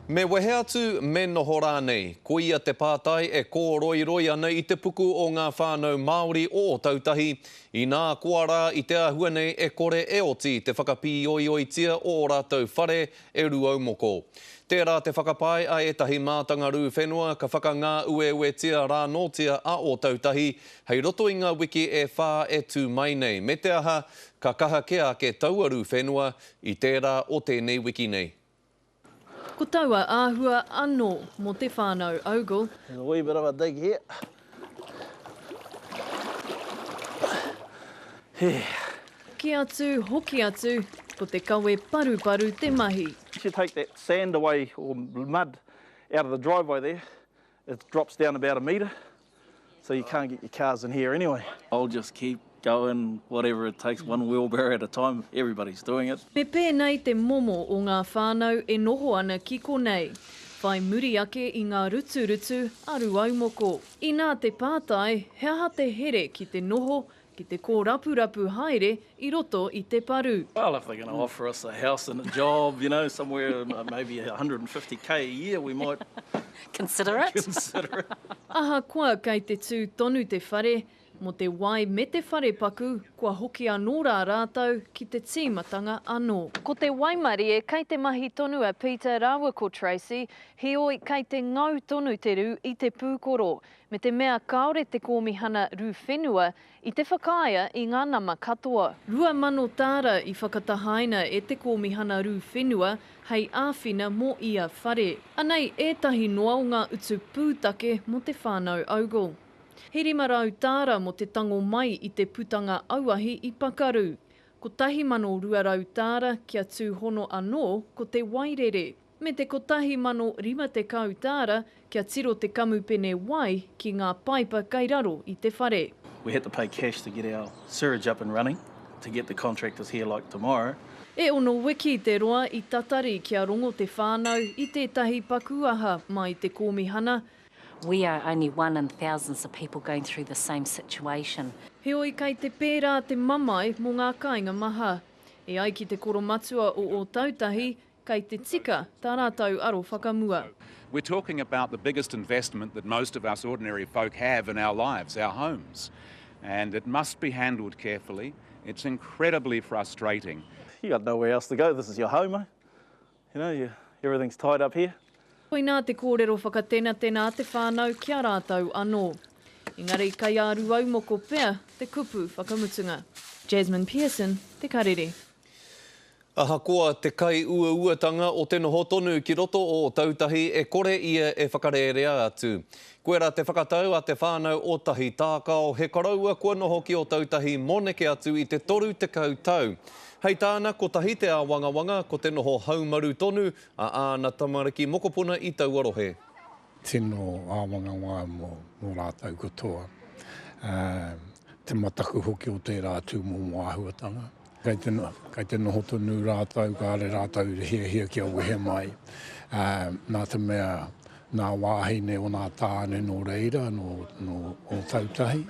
Me wehe atu, me noho rānei? Koia te pātai e kōroiroi ana i te puku o ngā whānau Māori o Ōtautahi, inā koa rā i te āhua nei e kore e oti te whakapīoioitia o ō rātou whare e Rūaumoko. Tērā te whakapae a ētahi mātanga rū whenua ka whakangāueuetia rānōtia a Ōtautahi hei roto i ngā wiki e whā e tū mai nei, me te aha, ka kaha kē ake taua rū whenua i tērā o tēnei wiki nei. Ko taua āhua anō mō te whānau Ogle. There's a wee bit of a dig here. Yeah. Hoki atu, hoki atu, ko te kawe paruparu te mahi. If you take that sand away or mud out of the driveway there, it drops down about a metre. So you can't get your cars in here anyway. I'll just keep going whatever it takes, one wheelbarrow at a time, everybody's doing it. Me pēnei te momo o ngā whānau e noho ana ki konei, whai muri ake i ngā ruturutu a Rūaumoko. Inā te pātai, he aha te here ki te noho ki te kōrapurapu haere i roto i te paru. Well, if they're going to offer us a house and a job, you know, somewhere maybe 150k a year, we might Consider it. Consider it. Ahakoa kei te tū tonu te whare, mō te wai me te wharepaku, kua hoki anō rā rātou ki te tīmatanga anō. Ko te waimarie kei te mahi tonu a Peter rāua ko Tracy, heoi kei te ngau tonu te rū i te pūkoro. Me te mea kāore te Kōmihana Rū Whenua i te whakaaea i ngā nama katoa. 2000 tāra i whakatahaina e te Kōmihana Rū Whenua hei āwhina mō ia whare. Anei ētahi noa o ngā utu pūtake mō te whānau Ogle. He 500 tāra mō te tango mai i te putanga auahi i pakaru. 1200 tāra kia tūhono anō ko te wairere. Me te 1050 tāra kia tiro te kamupene wai ki ngā paipa kei raro i te whare. We had to pay cash to get our sewerage up and running, to get the contractors here like tomorrow. E ono wiki te roa i tatari kia rongo te whānau i tētahi paku aha mai te kōmihana. We are only one in thousands of people going through the same situation. Heoi kei te pērā te mamae mō ngā kāinga maha. E ai ki te koromatua o Ōtautahi, Kei te tika tā rātou aro whakamua. We're talking about the biggest investment that most of us ordinary folk have in our lives, our homes. And it must be handled carefully. It's incredibly frustrating. You got nowhere else to go, this is your home, eh? You know, you, everything's tied up here. Koinā te kōrero whakatenatena a te whānau ki a rātou anō. Engari kei a Rūaumoko pea te kupu whakamutunga. Jasmine Pearson, Te Karere. Ahakoa te kaiuauatanga o te noho tonu ki roto o Ōtautahi e kore ia e whakarērea atu. Koirā te whakatau a te whānau o Tahi Tākao, he koroua kua noho ki Ōtautahi mō neke atu i te 30 tau. Hei tāna, kotahi te āwangawanga, ko te noho haumaru tonu a āna tamariki mokopuna i taua rohe. Tino āwangawanga mō rātou katoa. Te mataku hoki o tērā tūmomo āhuatanga. Kei te, kei te noho tonu rātou, kāre rātou i te hiahia kia wehe mai, nā te mea nā wāhine o nā tāne nō reira, nō, nō Ōtautahi.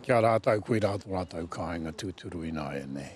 Ki a rātou, koirā tō rātou kāinga tūturu ināianei.